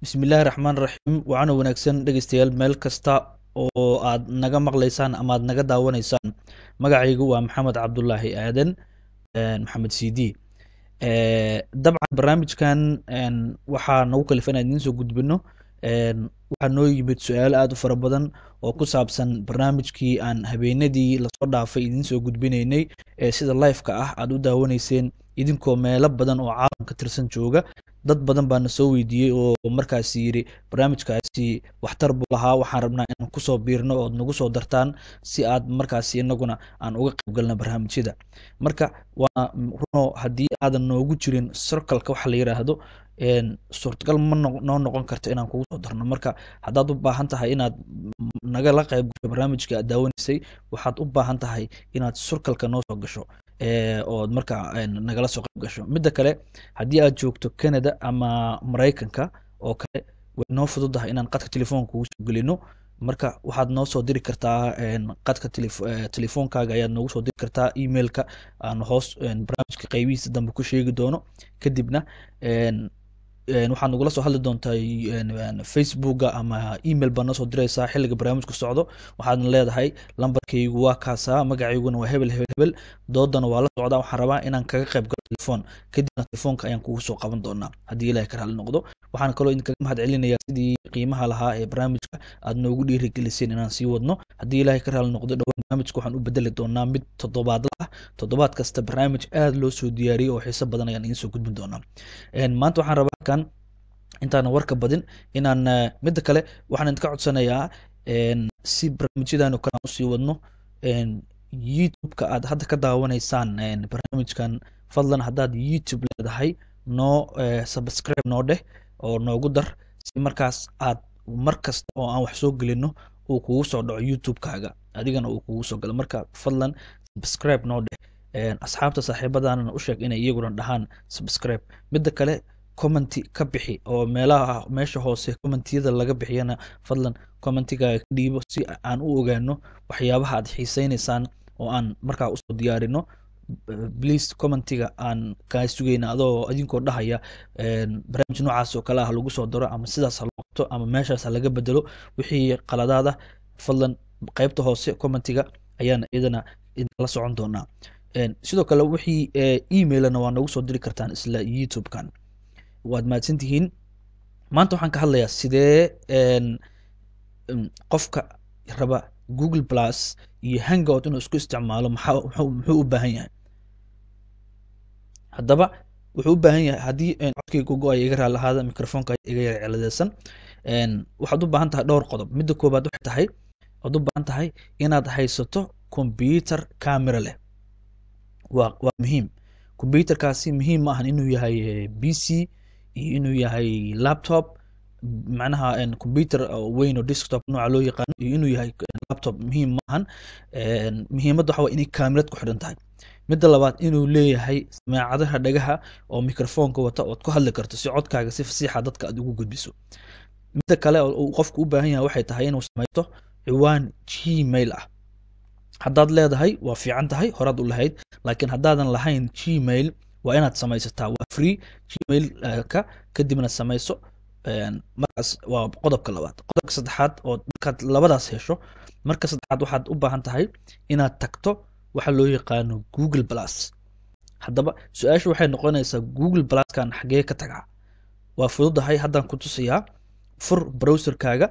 Bismillaahi raxmaan raxiim. Wacana wanaagsan dhegeystayaal, meel kasta oo aad naga maqlaysaan ama aad naga daawanaysaan. Magacaygu waa Maxamed Cabdulaahi Aadan, Maxamed C D. Dabcan barnaamijkan waxaa nagu kalifa inaan idiin soo gudbino. Waxaa noo yimid su-aalo aada u fara badan oo ku saabsan barnaamijkii aan habeenadii lasoo dhaafay idiin soo gudbinaynay ee sida live-ka ah aada u daawanayseen idinkoo meelo badan oo caalamka tirsan jooga. Dad badan baa na soo weydiiyey oo markaasi yidhi barnaamijkaasi waxtar buu lahaa, waxaan rabnaa inaan kusoo biirno ood nagu soo dartaan si aad markaasi inaguna aan uga qayb galno barnaamijyada. Marka waa runo, haddii aadan noogu jirin circleka waxa la yiraahdo, suurtagal ma noo noqon karto inaan kugu soo darno. Marka haddaad u baahan tahay inaad nagala qayb gasho barnaamijka aad daawanaysay, waxaad u baahan tahay inaad circleka noo soo gasho ood marka nagala soo qayb gasho. Midda kale, haddii aad joogto Canada ama Maraykanka oo kale, way noo fududahay inaan qadka telefoonka kugu soo gelino. Marka waxaad noo soo diri kartaa qadka telefoonkaaga ayaad noogu soo diri kartaa emailka aan hoos barnaamijka qaybihiisa dambe ku sheegi doono. Kadibna waxaad nagula soo hadli doontaa Facebooka ama email baa noo soo direysaa xilliga barnaamijku socdo. Waxaadna leedahay: "Lambarkaygu waa kaasaa, magacayguna waa hebel hebel hebel, doodana waa la socdaa, waxaan rabaa inaan kaga qayb galo telefoon." Kadibna telefoonka ayaan kugu soo qaban doonaa haddii Ilahay ka raali noqdo. Waxaan kaloo idinkaga mahad celinayaa sidii qiimaha lahaa ee barnaamijka aad noogu dhiirigeliseen inaan sii wadno. Haddii Ilahay ka raali noqdo, dhowaan barnaamijka waxaan u bedeli doonaa mid toddobaadla ah. Toddobaad kasta barnaamij aada loo soo diyaariyey oo xiiso badan ayaan idiin soo gudbin doonaa. Maanta waxaan rabaa halkan intaana warka badin inaan midda kale waxaan idinka codsanayaa, si barnaamijyadan oo kale aan usii wadno, YouTube-ka aad hadda ka daawanaysaan barnaamijkan, fadlan haddaad YouTube leedahay noo subscribe noo dheh oo noogu dar, si markaas aad mar kasta oo aan wax soo gelino uu kugu soo dhaco YouTube-kaaga, adigana uu kugu soo galo. Marka fadlan subscribe noo dheh, asxaabta saaxiibadana u sheeg inay iyaguna dhahaan subscribe. Midda kale, commenti ka bixi oo meelaha meesha hoose commentiyada laga bixiyana fadlan commentigaaga ka dhiibo, si aan u ogaano waxyaabaha aad xiiseyneysaan oo aan markaa usoo diyaarino. Please, commentiga aan kaa sugayna adoo idinkoo dhahaya barnaamij noocaas oo kale ah lagu soo daro, ama sidaas ha loo qabto, ama meeshaas ha laga bedelo wixii qaladaad ah. Fadlan qaybta hoose commentiga ayaan iyadana idinkala socon doonaa. Sidoo kale wixii emailana waa noogu soo diri kartaan isla YouTube-kan. Waad mahadsantihiin. Maanta waxaan ka hadlayaa sidee qofka raba Google Plus iyo Hangout inuu isku isticmaalo maxaa muxuu u baahan yahay. Haddaba wuxuu u baahan yahay, haddii codkayga go-ay iga raali ahaada, microfonka iga yara ciladeysan. Waxaad u baahan tahay dhowr qodob. Midda koobaad waxay tahay, waad u baahan tahay inaad haysato computer camera leh. Waa muhiim. Computerkaasi muhiim ma ahan inuu yahay PC iyo inuu yahay laptop, macnaha computer weyn oo desktop nooca loo yaqaano iyo inuu yahay laptop muhiim ma ahan. Muhiimadda waxa waa inay kaamirad ku xidhan tahay. Midda labaad, inuu leeyahay sameecadaha dhagaha oo microfonka wata ood ku hadli karto, si codkaaga si fasiixa dadka aad ugu gudbiso. Midda kale oo uu qofku u baahan yahay waxay tahay inuu samaysto ciwaan Gmail ah. Haddaad leedahay waa fiican tahay, horaad u lahayd, laakiin haddaadan lahayn Gmail waa inaad samaysataa. Waa free Gmail-ka, kadibna samayso. Markaas waa qodobka labaad. Qodobka saddexaad, oo markaad labadaas hesho, marka saddexaad waxaad u baahan tahay inaad tagto waxa loo yaqaano Google Plus. Haddaba su-aashu waxay noqonaysaa: Google Pluskan xagee ka tagaa? Waa fududahay, haddaan ku tusayaa. Fur browserkaaga.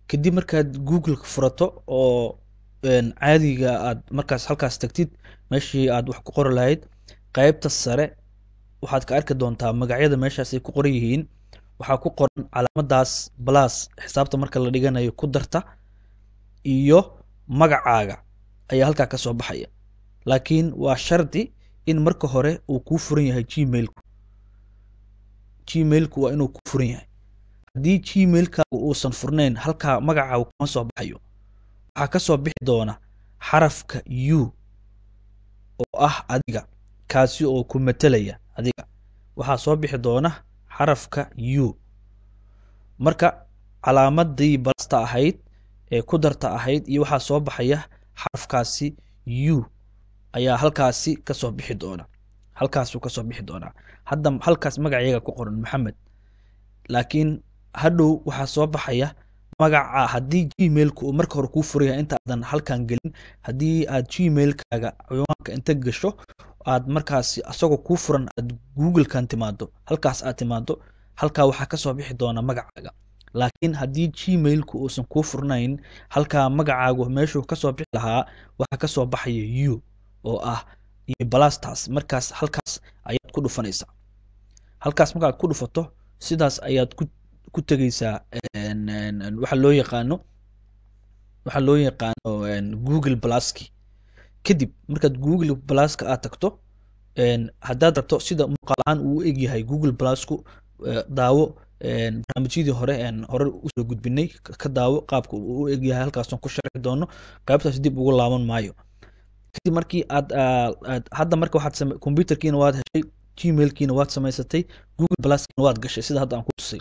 Kadib markaad Google furato oo caadiga aad markaas halkaas tagtid, meeshii aad wax ku qori lahayd, qaybta sare waxaad ka arki doontaa magacyada meeshaas ay ku qoran yihiin. Waxaa ku qoran calaamadaas plus, xisaabta marka la dhiganayo ku darta, iyo magacaaga ayaa halkaa kasoo baxaya. Laakiin waa shardi in marka hore uu kuu furan yahay Gmailku. Gmailku waa inuu ku furan yahay. Haddii Gmailkaagu uusan furnayn, halkaa magacaagu kuma soo baxayo. Waxaa kasoo bixi doona xarafka U oo ah adiga, kaasi oo ku matelaya adiga. Waxaa soo bixi doona xarafka U. Marka calaamadii plusta ahayd ee ku darta ahayd iyo waxaa soo baxaya xarafkaasi U ayaa halkaasi kasoo bixi doona. Halkaasuu kasoo bixi doonaa. Hadda halkaas magacayaga ku qoran Maxamed, laakiin hadhow waxaa soo baxaya magaca haddii Gmailka uu marka hore kuu furaya intaadan halkan gelin. Haddii aad Gmailkaaga ciwaanka inta gasho, aad markaasi asagoo kuu furan aad Googlekan timaado, halkaas aad timaado, halkaa waxaa kasoo bixi doona magacaaga. Laakiin haddii Gmailku uusan kuu furnayn, halkaa magacaagu meeshuu kasoo bixi lahaa waxaa kasoo baxaya u oo ah iyo plustaas. Markaas halkaas ayaad ku dhufanaysaa. Halkaas markaad ku dhufato, sidaas ayaad ku tegeysaa waxa loo yaqaano Google Pluski. Kadib markaad Google Pluska aad tagto, haddaad rabto sida muuqaal ahaan uu u egyahay Google Plusku, daawo barnaamijyadii hore hore usoo gudbinay, ka daawo qaabka uu u egyahay. Halkaasaan ku sharxi doono, qaybtaas dib ugu laaban maayo. Kadib markii aad hadda marka waxaad computerkiina waad heshay, Gmailkiina waad samaysatay, Google Pluskiina waad gashay sida hadda aan ku tusay.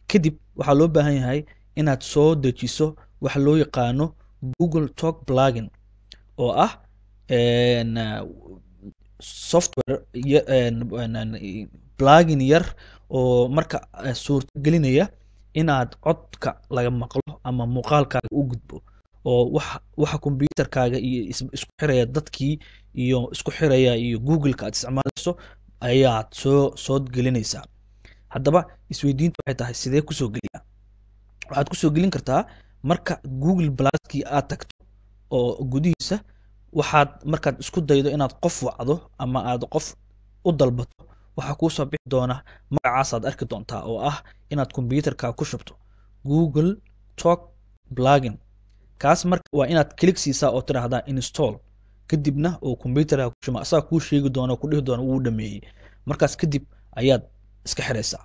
Kadib waxaa loo baahan yahay inaad soo dejiso waxa loo yaqaano Google Talk plugin, oo ah software plugin yar oo marka suurto gelinaya inaad codka laga maqlo ama muuqaalkaaga u gudbo, oo waxa computerkaaga iyo isku xiraya dadkii iyo isku xiraya iyo Googleka aad isticmaalayso ayaad soo gelinaysaa. Haddaba isweydiintu waxay tahay, sidee kusoo geliyaa? Waxaad kusoo gelin kartaa marka Google Pluskii aad tagto oo gudihiisa waxaad markaad isku daydo inaad qof wacdo ama aad qof u dalbato, waxaa kuusoo bixi doona magacaasaad arki doontaa, oo ah inaad computerka ku shubto Google Talk plugin. Kaas marka waa inaad click siisaa oo tiraahdaa install. Kadibna oo computerka ku shuma, asaga kuu sheegi doona, ku dhihi doona wuu dhameeyey. Markaas kadib ayaad iska xiraysaa.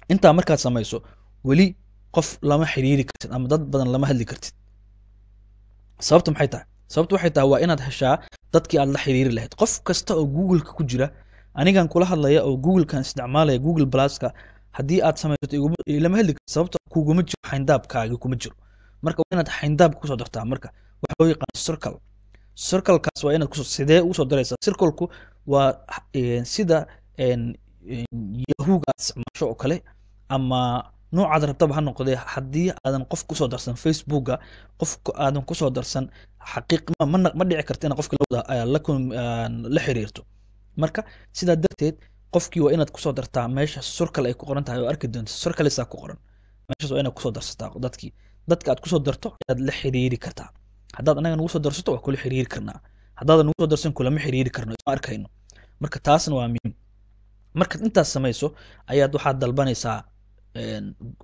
Intaa markaad samayso, weli qof lama xiriiri kartid ama dad badan lama hadli kartid. Sababta maxay tahay? Sababta waxay tahay waa inaad heshaa dadkii aad la xiriiri lahayd. Qof kasta oo Googleka ku jira, anigan kula hadlaya oo Googlekan isticmaalaya, Google Pluska haddii aad samaysato, lama hadli kartid, sababta kuguma jiro, xayndaabkaagi kuma jiro. Marka waa inaad xayndaabka kusoo dartaa. Marka waxa loo yaqaan circle, circlekaas waa inaad kusoo, sidee ugu soo daraysaa? Circleku waa sida Yahooga aad isticmaasho oo kale ama noocaad rabtaba ha noqdee. Haddii aadan qof kusoo darsan Facebooka, qof aadan kusoo darsan, xaqiiq ma dhici karta inaad qofka la xiriirto. Marka sidaa darteed qofkii waa inaad kusoo dartaa meesha circle ay ku qoran tahay oo arki doonto, circlesaa ku qoran meeshaas. Waa inaad kusoo darsataa dadkii. Dadka aad kusoo darto ayaad la xiriiri kartaa. Haddaad anaga nagu soo darsato, waa kula xiriiri karnaa. Haddaadan nagu soo darsan, kulama xiriiri karno, isma arkayno. Marka taasna waa muhiim. Markaad intaas samayso ayaad waxaad dalbanaysaa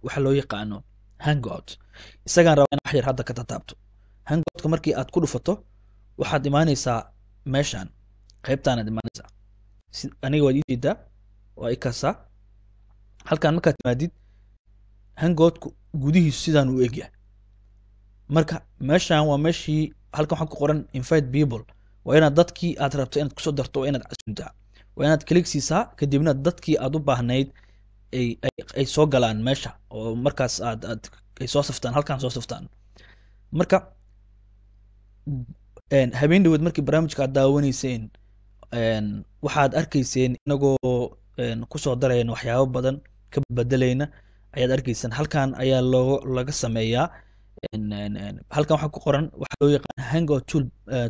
waxa loo yaqaano Hangout. Isagaan rabaa in wax yar hadda ka tataabto. Hangoutka markii aad ku dhufato, waxaad imaanaysaa meeshan, qaybtaanaad imaanaysaa. Aniga waad ii jeedaa, waa i kaasaa. Halkaan markaad timaadid, Hangoutku gudihiisu sidaan u egyahay. Marka meeshan waa meeshii, halkan waxaa ku qoran invite people. Waa inaad dadkii aad rabto inaad kusoo darto, waa inaad casuntaa, waa inaad click siisaa. Kadibna dadkii aad u baahnayd ay soo galaan meesha oo markaas aad ay soo saftaan, halkaan soo saftaan. Marka habeen dhaweed markii barnaamijka aad daawanayseen, waxaad arkayseen inagoo kusoo darayna waxyaabo badan, ka bedelayna ayaad arkayseen. Halkan ayaa loo laga sameeyaa. Halkan waxaa ku qoran waxaa loo yaqaan Hangout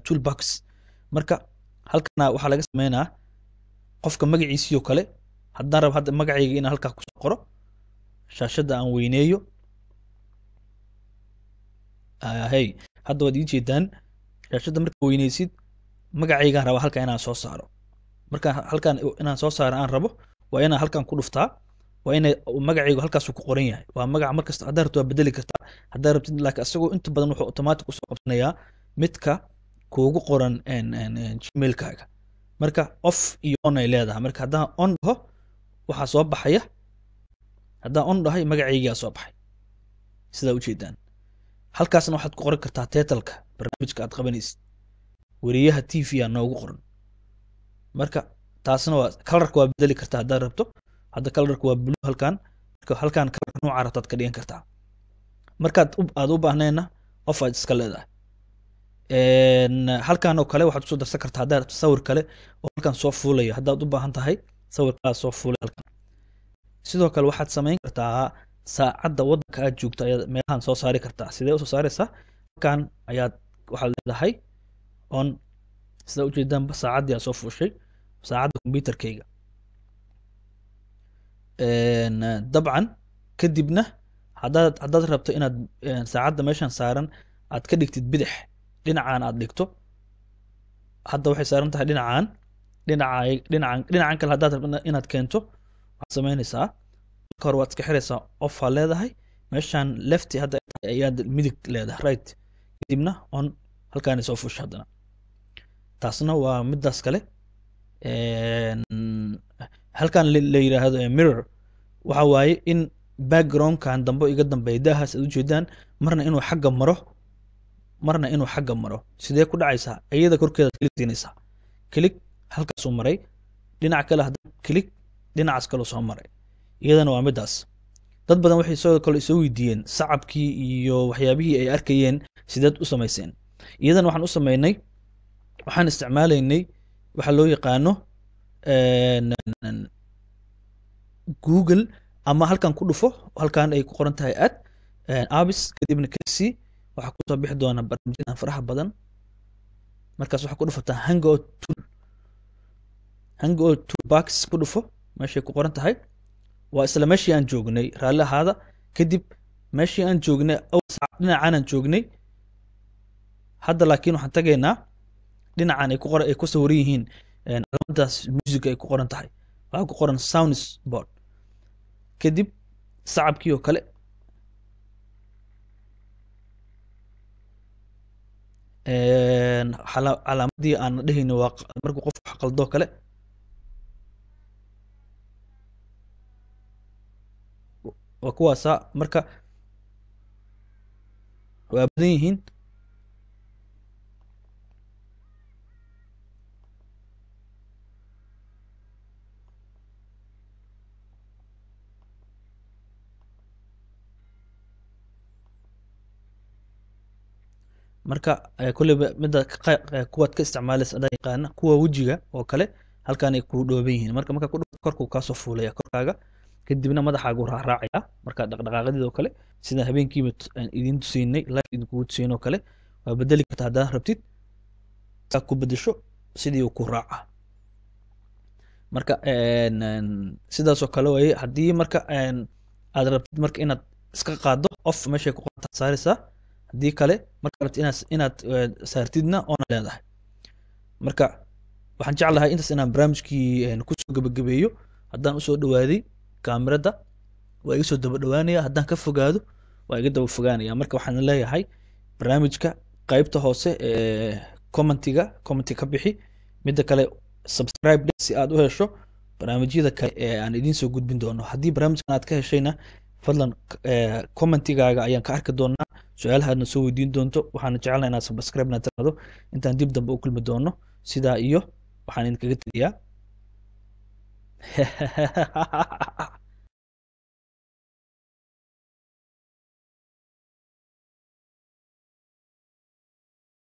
toolbox. Marka halkana waxaa laga sameynaa qofka magaciisii oo kale. Haddaan rabo hadda magacayga inaan halkaa kusoo qoro, shaashadda aan weyneeyo. Hey, hadda waad ii jeedaan. Shaashadda markaa weyneysid, magacaygaan rabaa halkan inaan soo saaro. Markaan halkan inaan soo saaro aan rabo, waa inaan halkan ku dhuftaa, waa inay magacaygu halkaasuu ku qoran yahay. Waa magaca markasta haddaa rabto waa bedeli kartaa haddaa rabtid, laakiin isagoo inta badan wuxuu automatic usoo qabsanayaa midka kuugu qoran Gmailkaaga. Marka off iyo on ay leedahay. Marka haddaan on dhaho, waxaa soo baxaya, haddaan on dhahay, magacaygaa soo baxay sidaa ujeedaan. Halkaasna waxaad ku qoran kartaa titleka barnaamijka aad qabanaysid, Weriyaha TV aa noogu qoran. Marka taasna waa colorka, waa bedeli kartaa haddaad rabto. Hadda colorka waa blue halkan. Marka halkan colorka nooca rabtaad ka dhigan kartaa. Markaad aad u baahnayna, off aad iska leedahay. Halkan oo kale waxaad kusoo darsan kartaa haddaad rabto sawir kale oo halkan soo fuulaya, haddaad u baahan tahay sawir kale soo fuulay halkan. Sidoo kale waxaad samayn kartaa saacadda waddanka aad joogto ayaad meelahan soo saari kartaa. Sidee usoo saaraysaa? Halkan ayaad waxaad leedahay on, sida ujeedaanba saacaddii aad soo fuushay, saacadda computerkayga. Dabcan kadibna haddaad rabto inaad saacadda meeshan saaran aad ka dhigtid bidix, dhinacan aad dhigto, hadda waxay saaran tahay dhinacan, dhinaca dhinacan kale haddaad rabto inaad keento, waxaad samaynaysaa marka hore waad iska xiraysaa, off aa leedahay, meeshan left hadda ayaad midig leedahay, right, kadibna on, halkaanay soo fusha haddana. Taasna waa midaas kale. Halkan la yiraahdo mirror waxa waaye in backgroundkan dambe iga dambeeya, daahaas aad ujeedaan, marna inuu xagga maro, marna inuu xagga maro. Sidee ku dhacaysaa? Iyada korkeeda click siinaysaa, click, halkaasuu maray. Dhinac kale hadda click, dhinacaas kaleu soo maray. Iyadana waa midaas. Dad badan waxay sidoo kale isoo weydiiyeen sacabkii iyo waxyaabihii ay arkayeen sideed u samayseen. Iyadana waxaan u sameynay, waxaan isticmaalaynay waxa loo yaqaano Google, ama halkan ku dhufo, halkan ay ku qoran tahay add apps, kadibna kasi waxaa kusoo bixi doona barnaamijyadan faraha badan. Markaas waxaa ku dhufataa Hangout tool, Hangout toolbox ku dhufo, meeshay ku qoran tahay waa isla meeshii aan joognay, raalli ahaada. Kadib meeshii aan joognay dhinacaanaan joognay hadda, laakiin waxaan tagaynaa dhinacan ay ku qoran, ay ku sawiran yihiin calaamadaas music ay ku qoran tahay, waxaa ku qoran sounds board. Kadib sacabkii oo kale, calaamadii aan dhehayno waa markuu qofku wax qaldoo kale, waa kuwaasa. Marka waa badan yihiin. Marka kulleyba midda kuwaad ka isticmaalaysa adaa yaqaana. Kuwa wejiga oo kale halkan ay ku dhooban yihiin. Marka markaa ku dhufto korkuu kaasoo fuulaya korkaaga, kadibna madaxaagu raaraacaya marka dhaqdhaqaaqadeeda oo kale, sida habeenkiiba aan idin tusiinay, live idinkugu tusiin oo kale. Waa bedeli kartaa haddaad rabtid, saa ku bedesho sidii uu ku raaca. Marka sidaas oo kale waaye. Haddii marka aad rabtid marka inaad iska qaaddo, off meeshay ku qoran saaraysaa. Haddii kale marka rabtid inaad saartidna, oona leedahay. Marka waxaan jeclahay intaas inaan barnaamijkii kusoo gabagabeeyo. Haddaan usoo dhawaaday kaamirada waa iga soo daba dhawaanaya, haddaan ka fogaado waa iga daba fogaanaya. Marka waxaan leeyahay barnaamijka qaybta hoose ee commentiga, commenti ka bixi. Midda kale subscribe si aad u hesho barnaamijyada kale ee aan idiin soo gudbin doono. Haddii barnaamijkan aad ka heshayna, fadlan commentigaaga ayaan ka arki doonaa, su-aalaha aadna soo weydiin doonto. Waxaana jecelnahay inaad subscribe na tiraahdo. Intaan dib dambe u kulmi doono, sidaa iyo waxaan idinkaga tegayaa.